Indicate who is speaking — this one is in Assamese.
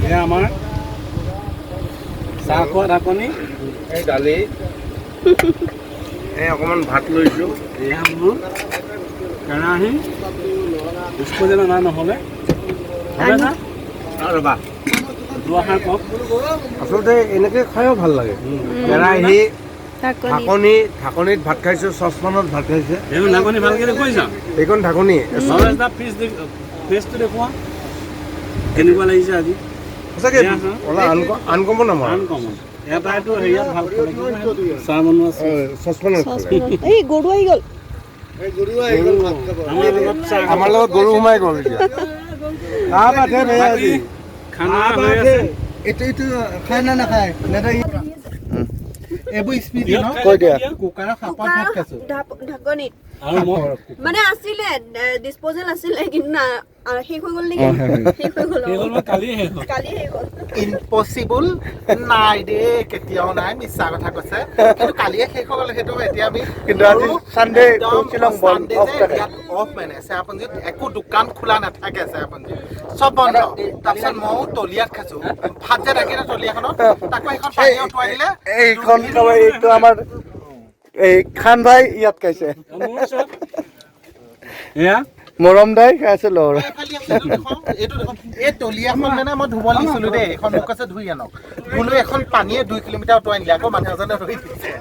Speaker 1: এয়া আমাৰ চাহ খোৱা ঢাকনি।
Speaker 2: এই দালি, এই অকণমান ভাত লৈছোঁ।
Speaker 1: এয়া মোৰ কেৰাহী, ডিছপ'জেল অনা নহ'লে হ'ব না।
Speaker 2: ৰ'বা।
Speaker 1: দুআষাৰ কওক।
Speaker 2: আচলতে এনেকৈ খায়ো ভাল লাগে। কেৰাহী,
Speaker 3: ঢাকনি।
Speaker 2: ঢাকনি, ঢাকনিত ভাত খাইছোঁ, চচপানত ভাত খাইছে।
Speaker 1: এইখন ঢাকনি ভালকৈ দেখুৱাইছা।
Speaker 2: এইখন ঢাকনি।
Speaker 1: নলেজ দা ফিচ, ফেচটো দেখুওৱা, কেনেকুৱা লাগিছে আজি?
Speaker 2: সঁচাকৈ
Speaker 1: এয়া চা।
Speaker 2: অলপ আনকমন আমাৰ।
Speaker 1: আনকমন এটাইতো হেৰিয়াত ভাত খালে, চাহ বনোৱা আছে।
Speaker 2: চচপানত খালে।
Speaker 3: চচপেনত। এই গৰু আহি গ'ল।
Speaker 1: আমাৰ লগত চাহ।
Speaker 2: আমাৰ লগত গৰু সোমাই গ'ল এতিয়া।
Speaker 1: বাকী খানা হৈ আছে।
Speaker 4: এইটো খায় না নাখায়? এইবোৰ স্মৃতি ন।
Speaker 2: কৈ দিয়া।
Speaker 4: কুকাৰৰ সাপত ভাত খাইছো।
Speaker 3: ঢাকনিত।
Speaker 1: আৰু মই
Speaker 3: মানে আছিলে, ডিছপ'জেল আছিলে, কিন্তু শেষ হৈ গ'ল নেকি? শেষ হৈ গ'ল।
Speaker 1: শেষ হ'ল, মই কালিয়ে শেষ হ'ল।
Speaker 3: কালি শেষ হ'ল।
Speaker 4: ইম্পচিবল নাই দেই, কেতিয়াও নাই, মিছা কথা কৈছে। কিন্তু কালিয়ে শেষ হৈ গ'ল সেইটো। এতিয়া আমি
Speaker 5: কিন্তু আজি Sunday, তো শ্বিলং বন্ধ, off থাকে।
Speaker 4: অফ, মানে চেৰাপুঞ্জীত একো দোকান খোলা নাথাকে, চেৰাপুঞ্জীত চব বন্ধ। তাৰপিছত ময়ো তলিয়াত খাইছো ভাত যে থাকিলে তলিয়াখনত, তাকো সেইখন পানী উটুৱাই দিলে।
Speaker 5: এইখন এইটো আমাৰ এই খান ভাই ইয়াত খাইছে।
Speaker 1: মোৰ চব এয়া।
Speaker 5: মৰম দাই খাইছে লৰা।
Speaker 4: এইফালে আছে, এইটো দেখোন, এইটো দেখোন। এই তলিয়াখন মানে মই ধুব দিছিলো দেই, এইখন মোক কৈছে ধুই আনক। ধুলো, এখন পানীয়ে 2 কিলোমিটাৰ উটুৱাই নিলে। আকৌ মানুহ এজনে ধুই দিছে।